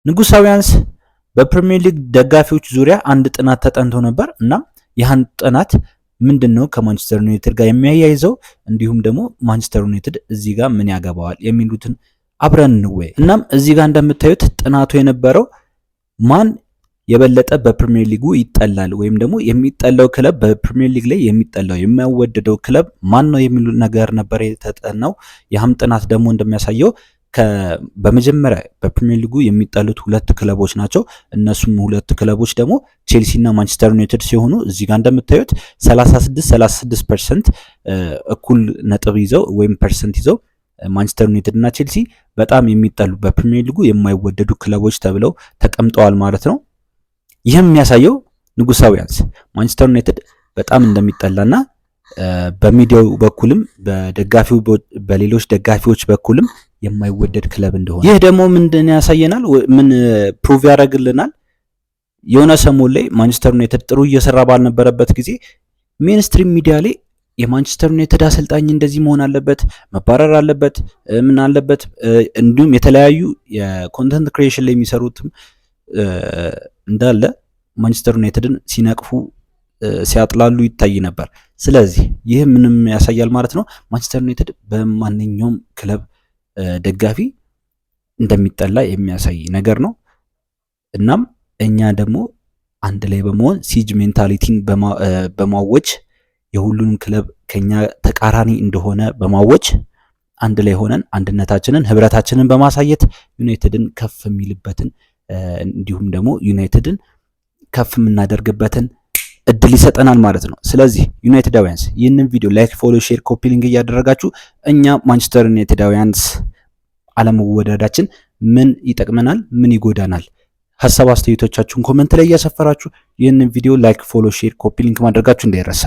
ንጉሳውያንስ፣ በፕሪሚየር ሊግ ደጋፊዎች ዙሪያ አንድ ጥናት ተጠንቶ ነበር። እናም ይህን ጥናት ምንድን ነው ከማንቸስተር ዩናይትድ ጋር የሚያያይዘው፣ እንዲሁም ደግሞ ማንቸስተር ዩናይትድ እዚህ ጋር ምን ያገባዋል የሚሉትን አብረን እንወያይ። እናም እዚህ ጋር እንደምታዩት ጥናቱ የነበረው ማን የበለጠ በፕሪሚየር ሊጉ ይጠላል ወይም ደግሞ የሚጠላው ክለብ፣ በፕሪሚየር ሊግ ላይ የሚጠላው፣ የማይወደደው ክለብ ማን ነው የሚሉ ነገር ነበር የተጠናው። ይህም ጥናት ደግሞ እንደሚያሳየው በመጀመሪያ በፕሪሚየር ሊጉ የሚጠሉት ሁለት ክለቦች ናቸው። እነሱም ሁለት ክለቦች ደግሞ ቼልሲ እና ማንቸስተር ዩናይትድ ሲሆኑ እዚህ ጋር እንደምታዩት 36 36% እኩል ነጥብ ይዘው ወይም percent ይዘው ማንቸስተር ዩናይትድ እና ቼልሲ በጣም የሚጠሉ፣ በፕሪሚየር ሊጉ የማይወደዱ ክለቦች ተብለው ተቀምጠዋል ማለት ነው። ይህም የሚያሳየው ንጉሳውያንስ ማንቸስተር ዩናይትድ በጣም እንደሚጠላና በሚዲያው በኩልም በደጋፊው በሌሎች ደጋፊዎች በኩልም የማይወደድ ክለብ እንደሆነ። ይህ ደግሞ ምንድን ያሳየናል? ምን prove ያደርግልናል? የሆነ ሰሞን ላይ ማንቸስተር ዩናይትድ ጥሩ እየሰራ ባልነበረበት ጊዜ mainstream media ላይ የማንቸስተር ዩናይትድ አሰልጣኝ እንደዚህ መሆን አለበት፣ መባረር አለበት፣ ምን አለበት፣ እንዲሁም የተለያዩ የ content creation ላይ የሚሰሩትም እንዳለ ማንቸስተር ዩናይትድን ሲነቅፉ፣ ሲያጥላሉ ይታይ ነበር። ስለዚህ ይህ ምንም ያሳያል ማለት ነው፣ ማንቸስተር ዩናይትድ በማንኛውም ክለብ ደጋፊ እንደሚጠላ የሚያሳይ ነገር ነው። እናም እኛ ደግሞ አንድ ላይ በመሆን siege mentality ን በማወጅ፣ የሁሉንም ክለብ ከኛ ተቃራኒ እንደሆነ በማወጅ፣ አንድ ላይ ሆነን አንድነታችንን ህብረታችንን በማሳየት ዩናይትድን ከፍ የሚልበትን እንዲሁም ደግሞ ዩናይትድን ከፍ የምናደርግበትን እድል ይሰጠናል ማለት ነው። ስለዚህ ዩናይትዳውያንስ ይህንን ቪዲዮ like፣ follow፣ share፣ copy link እያደረጋችሁ እኛ ማንቸስተር ዩናይትዳውያንስ አለመወደዳችን ምን ይጠቅመናል፣ ምን ይጎዳናል? ሀሳብ አስተያየቶቻችሁን comment ላይ እያሰፈራችሁ ይህንን ቪዲዮ like፣ follow፣ share፣ copy link ማድረጋችሁ እንዳይረሳ።